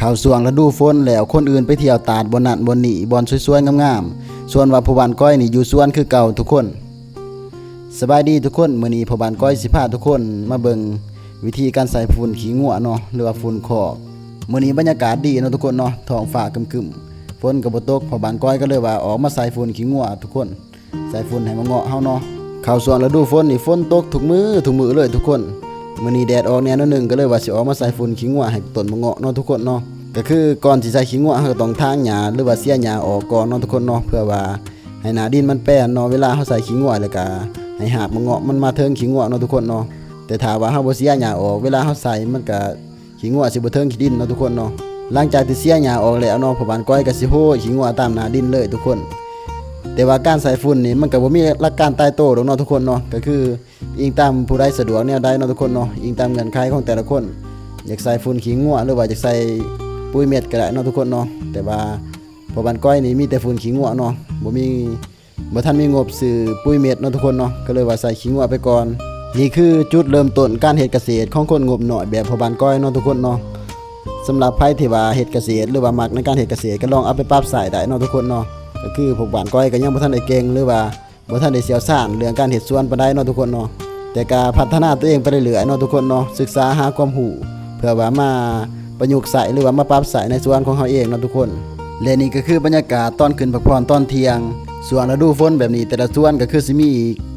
ເຂົ້າຊ່ວງລະດູຝົນແລ້ວ ຄົນອື່ນໄປທ່ຽວຕາດບ່ອນນັ້ນບ່ອນນີ້ ບ່ອນສວຍໆງາມໆ ສ່ວນວ່າພໍ່ບ້ານກ້ອຍນີ້ຢູ່ສວນຄືເກົ່າທຸກຄົນ. ສະບາຍດີທຸກຄົນ, ມື້ນີ້ພໍ່ບ້ານກ້ອຍຊິພາທຸກຄົນມາເບິ່ງວິທີການໃສ່ຝຸ່ນຂີ້ງົວເນາະ ຫຼືວ່າຝຸ່ນຄອກ. ມື້ນີ້ບັນຍາກາດດີເນາະທຸກຄົນເນາະ, ທ້ອງຟ້າຄຶ້ມໆ ຝົນກໍບໍ່ຕົກ, ພໍ່ບ້ານກ້ອຍກໍເລີຍວ່າອອກມາໃສ່ຝຸ່ນຂີ້ງົວທຸກຄົນ. ໃສ່ຝຸ່ນໃຫ້ໝາກເງາະເຮົາເນາະ. ເຂົ້າຊ່ວງລະດູຝົນນີ້ ຝົນຕົກທຸກມື້ທຸກມື້ເລີຍທຸກຄົນ. ມື້ນີ້ແດດອອກແດ່ໜ້ອຍໜຶ່ງ ກໍເລີຍວ່າຊິອອກມາໃສ່ຝຸ່ນຂີ້ງົວໃຫ້ຕົ້ນໝາກເງາະເນາະທຸກຄົນເນາະ. ກໍຄືກ່ອນຊິໃສ່ຂີ້ງົວ ເຮົາກໍຕ້ອງຖາງຫຍ້າ ຫຼືວ່າເສຍຫຍ້າອອກກ່ອນເນາະທຸກຄົນເນາະ, ເພື່ອວ່າໃຫ້ໜ້າດິນມັນແປນເນາະ ເວລາເຮົາໃສ່ຂີ້ງົວ ແລ້ວກໍໃຫ້ຮາກໝາກເງາະມັນມາເທິງຂີ້ງົວເນາະທຸກຄົນເນາະ. ແຕ່ຖ້າວ່າເຮົາບໍ່ເສຍຫຍ້າອອກ ເວລາເຮົາໃສ່ມັນກໍ ຂີ້ງົວຊິບໍ່ເທິງຂີ້ດິນເນາະທຸກຄົນເນາະ. ຫຼັງຈາກທີ່ເສຍຫຍ້າອອກແລ້ວເນາະ ພໍ່ບ້ານກ້ອຍກໍຊິໂຮຍຂີ້ງົວຕາມໜ້າດິນເລີຍທຸກຄົນ. ແຕ່ວ່າການໃສ່ຝຸ່ນນີ້ ມັນກໍບໍ່ມີຫຼັກການຕາຍໂຕດອກເນາະທຸກຄົນເນາະ, ກໍຄືອີງຕາມຜູ້ໃດສະດວກແນວໃດເນາະທຸກຄົນເນາະ, ອີງຕາມເງື່ອນໄຂຂອງແຕ່ລະຄົນ ຢາກໃສ່ຝຸ່ນຂີ້ງົວ ຫຼືວ່າຢາກໃສ່ປຸ໋ຍເມັດກໍໄດ້ເນາະທຸກຄົນເນາະ. ແຕ່ວ່າພໍ່ບ້ານກ້ອຍນີ້ມີແຕ່ຝຸ່ນຂີ້ງົວເນາະ, ບໍ່ມີ ບໍ່ທັນມີງົບຊື້ປຸ໋ຍເມັດເນາະທຸກຄົນເນາະ, ກໍເລີຍວ່າໃສ່ຂີ້ງົວໄປກ່ອນ. ນີ້ຄືຈຸດເລີ່ມຕົ້ນການເຮັດກະເສດຂອງຄົນງົບໜ້ອຍແບບພໍ່ບ້ານກ້ອຍເນາະທຸກຄົນເນາະ. ສຳລັບໃຜທີ່ວ່າເຮັດກະເສດ ຫຼືວ່າມັກໃນການເຮັດກະເສດ ກໍລອງເອົາໄປປັບໃຊ້ໄດ້ເນາະທຸກຄົນເນາະ. ກໍຄືພວກບ້ານກ້ອຍກໍຍັງບໍ່ທັນໄດ້ເກັ່ງ ຫຼືວ່າບໍ່ທັນໄດ້ຊ່ຽວຊານເລື່ອງການເຮັດສວນປານໃດເນາະທຸກຄົນເນາະ, ແຕ່ກໍພັດທະນາຕົວເອງໄປເລື້ອຍໆເນາະທຸກຄົນເນາະ, ສຶກສາຫາຄວາມຮູ້ ເພື່ອວ່າມາປະຍຸກໃຊ້ ຫຼືວ່າມາປັບໃຊ້ໃນສວນຂອງເຮົາເອງເນາະທຸກຄົນ. ແລະນີ້ກໍຄືບັນຍາກາດຕອນຂຶ້ນພັກຜ່ອນຕອນທ່ຽງ. ຊ່ວງລະດູຝົນແບບນີ້ ແຕ່ລະສວນກໍຄືຊິມີ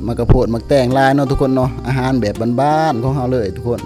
ໝາກກະໂພດໝາກແຕງຫຼາຍເນາະທຸກຄົນເນາະ, ອາຫານແບບບ້ານໆຂອງເຮົາເລີຍທຸກຄົນ.